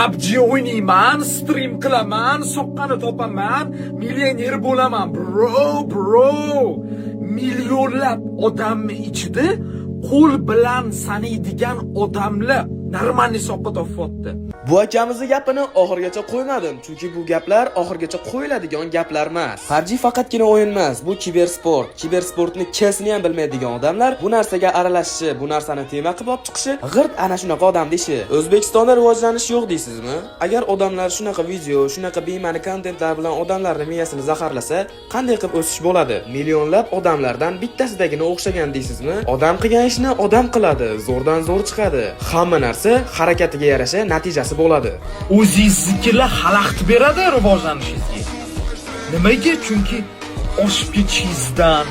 PUBG o'ynayman, stream qilaman, soqqani topaman, millioner bo'laman. Bro, bro. Millionlab odamni ichida qo'l bilan sanaydigan odamlar нормальный soqqa topyapti. Bu akamizni gapini oxirigacha qo'ymadim, chunki bu gaplar oxirigacha qo'yiladigan gaplar emas. PUBG faqatgina o'yin emas, bu kibersport. Kibersportni K-sini ham bilmaydigan odamlar bu narsaga aralashishi, bu narsani tema qilib olib chiqishi g'irt ana shunaqa odamni ishi. O'zbekistonda rivojlanish yo'q deysizmi? Agar odamlar shunaqa video, shunaqa bema'ni kontentlar bilan odamlarning miyasini zaharlasa, qanday qilib o'sish bo'ladi? Millionlab odamlardan bittasidagina o'xshagan deysizmi? Odam qilgan ishni odam qiladi, zo'rdan zo'r chiqadi. Hamma narsa harakatiga yarasha natijasi bo'ladi. O'zingiznikilar xalaqit beradi rivojlanishingizga. Nimaga? Chunki oshib ketishingizdan,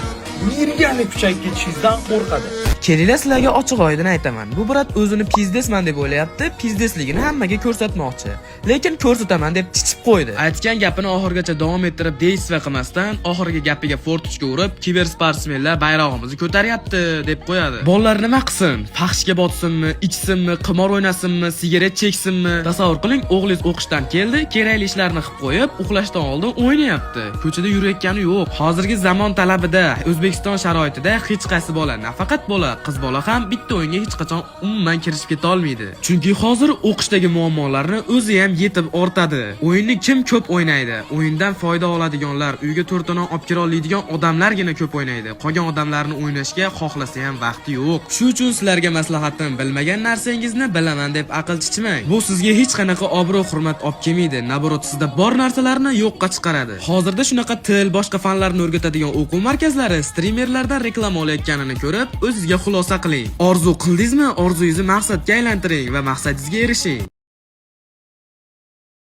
нереально kuchayib ketishingizdan qo'rqadi. Kelinglar, sizlarga ochiq oydin aytaman. Bu брат o'zini пиздец man deb o'ylayapti, пиздец ligini hammaga ko'rsatmoqchi. Lekin ko'rsataman deb chichib qo'ydi. Aytgan gapini oxirigacha davom ettirib действие qilmasdan, oxirgi gapiga fortichka urib, kibersportsmenlar bayrog'imizni ko'taryapti deb qo'yadi. Bolalar nima qilsin? Fahshga botsinmi, ichsinmi, qimor o'ynasinmi, sigaret cheksinmi? Tasavvur qiling, o'g'lingiz o'qishdan keldi, kerakli ishlarni qilib qo'yib, uxlashdan oldin o'ynayapti. Ko'chada yurayotgani yo'q. Hozirgi zamon talabida, O'zbekiston sharoitida hech qaysi bola, nafaqat bola, qiz bola ham bitta o'yinga hech qachon umuman kirishib keta olmaydi. Chunki hozir o'qishdagi muammolarni o'zi ham yetib ortadi. O'yinni kim ko'p o'ynaydi? O'yindan foyda oladiganlar, uyga to'rtona olib kira oladigan odamlargina ko'p o'ynaydi. Qolgan odamlarni o'ynashga xohlasa ham vaqti yo'q. Shu uchun sizlarga maslahatim: bilmagan narsangizni bilaman deb aql chichmang. Bu sizga hech qanaqa obro' hurmat olib kelmaydi. Наоборот, sizda bor narsalarni yo'qqa chiqaradi. Hozirda shunaqa til, boshqa fanlarni o'rgatadigan o'quv markazlari strimerlardan reklama olayotganini ko'rib, o'zizga xulosa qiling. Orzu qildingizmi? Orzungizni maqsadga aylantiring va maqsadingizga erishing.